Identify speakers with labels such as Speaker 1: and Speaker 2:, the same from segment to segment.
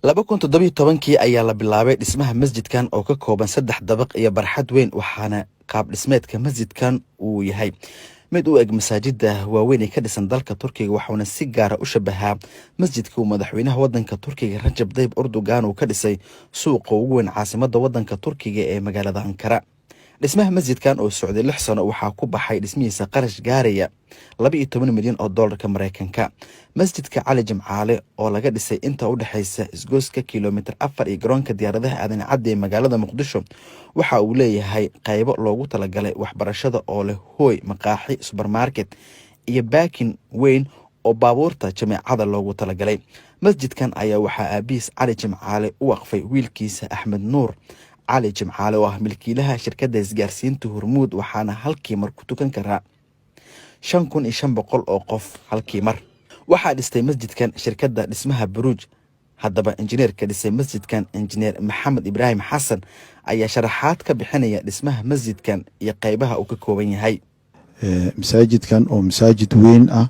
Speaker 1: 2017-kii ayaa la bilaabay dhismaha masjidkan oo ka kooban saddex dabaq iyo barxad weyn, waxaana qaab dhismeedka masjidkan uu yahay mid u eg masaajida waaweyn ee ka dhisan dalka Turkiga, waxauna si gaara u shabahaa masjidka uu madaxweynaha wadanka Turkiga Rajab Dayib Erdogan uu ka dhisay suuqa ugu weyn caasimada wadanka Turkiga ee magaalada Ankara. Dhismaha masjidkan oo socday 6 sano waxaa ku baxay dhismihiisa qarash gaaraya 12 milyan oo doolarka Mareykanka. Masjidka Cali Jimcaale oo laga dhisay inta u dhexeysa isgoyska Kilomitir 4 iyo garoonka diyaaradaha Aadan Cadde ee magaalada Muqdisho waxa uu leeyahay qaybo loogu talagalay waxbarashada oo leh hooy, maqaaxi, supermarket iyo parking weyn oo baabuurta jameecada loogu talagalay. Masjidkan ayaa waxaa aabihiis Cali Jimcaale u waqfay wiilkiisa Axmed Nuur Cali Jimcaale oo ah milkiilaha shirkadda isgaarsiinta Hormuud, waxaana halkii mar ku tukan karaa 5500 oo qof halkii mar. Waxaa dhistay masjidkan shirkadda dhismaha Buruuj. Haddaba, injineerka dhisay masjidkan, Injineer Maxamed Ibraahim Xasan, ayaa sharaxaad ka bixinaya dhismaha masjidkan iyo qaybaha uu ka kooban yahay.
Speaker 2: Masaajidkan oo masaajid weyn ah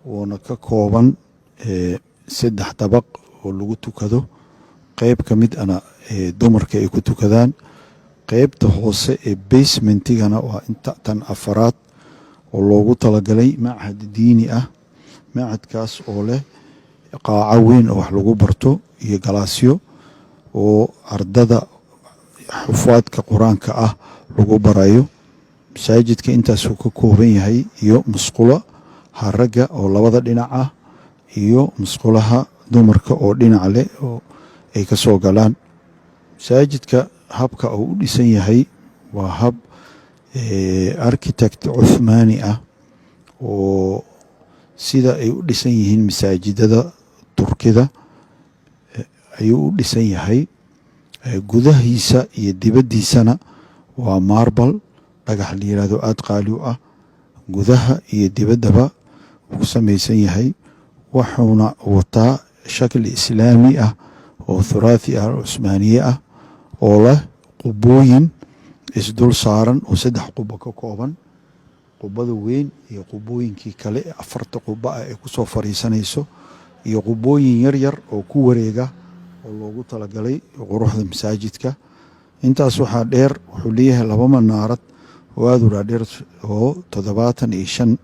Speaker 2: oona ka kooban saddex dabaq oo lagu tukado, qeyb ka mid ana dumarka ay ku tukadaan, qeybta hoose ee basementigana waa inta tan afaraad oo loogu talagalay machad diini ah, machadkaas oo leh qaaco weyn oo wax lagu barto iyo galaasyo oo ardada xufaadka Qur-aanka ah lagu barayo. Masaajidka intaasuu ka kooban yahay iyo musqulo haragga oo labada dhinac ah iyo musqulaha dumarka oo dhinac leh oo ay ka soo galaan. Masaajidka habka uu u dhisan yahay waa hab architect Cuthmaani ah oo sida ay u dhisan yihiin masaajidada Turkida ayuu u dhisan yahay. Gudahiisa iyo dibaddiisana waa marble, dhagax la yiraahdo aada qaali u ah. Gudaha iyo dibaddaba wuu ku samaysan yahay, wuxuuna wataa shakli Islaami ah oo thuraathi ah, Cusmaaniye ah, oo leh qubooyin isdul saaran oo saddex qubo ka kooban, qubada weyn iyo qubooyinkii kale ee afarta qubo ah ee kusoo fariisanayso iyo qubooyin yar yar oo ku wareega oo loogu talagalay quruxda masaajidka. Intaas waxaa dheer, wuxuu leeyahay laba manaarad oo aada u dhaadheer oo 75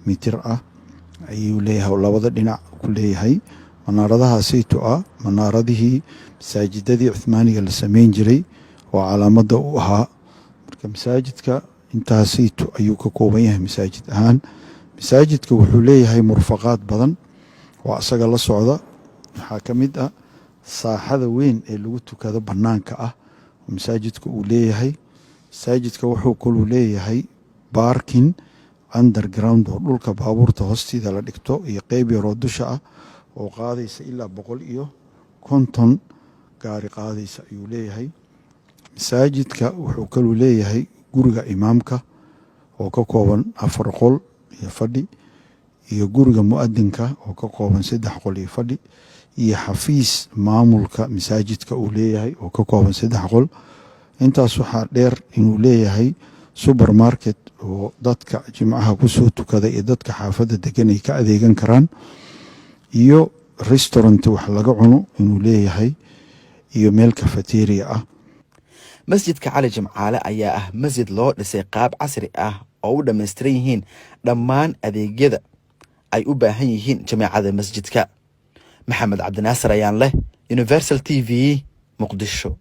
Speaker 2: mitir ah ayuu leeyahay oo labada dhinac ku leeyahay. Manaaradahaasayto ah manaaradihii masaajidadii Cuthmaaniga la sameyn jiray oo calaamadda u ahaa. Marka masaajidka intaasayto ayuu ka kooban yahay masaajid ahaan. Masaajidka wuxuu leeyahay murfaqaad badan oo asaga la socda. Waxaa ka mid ah saaxada weyn ee lagu tukado bannaanka ah oo masaajidka uu leeyahay. Masaajidka wuxuu kaluu leeyahay parking underground oo dhulka baabuurta hoostiida la dhigto iyo qeyb yaroo dusha ah oo qaadaysa ilaa 150 gaari qaadaysa ayuu leeyahay. Masaajidka wuxuu kaluu leeyahay guriga imaamka oo ka kooban afar qol iyo fadhi, iyo guriga mu'adinka oo ka kooban saddex qol iyo fadhi, iyo xafiis maamulka masaajidka uu leeyahay oo ka kooban saddex qol. Intaas waxaa dheer inuu leeyahay supermarket oo dadka Jimcaha kusoo tukada iyo dadka xaafadda degan ay ka adeegan karaan, iyo restaurant wax laga cuno inuu leeyahay, iyo meel cafeteria ah.
Speaker 1: Masjidka Cali Jimcaale ayaa ah masjid loo dhisay qaab casri ah oo u dhammaystiran yihiin dhammaan adeegyada ay u baahan yihiin jameecada masjidka. Maxamed Cabdinaasir ayaan leh, Universal TV, Muqdisho.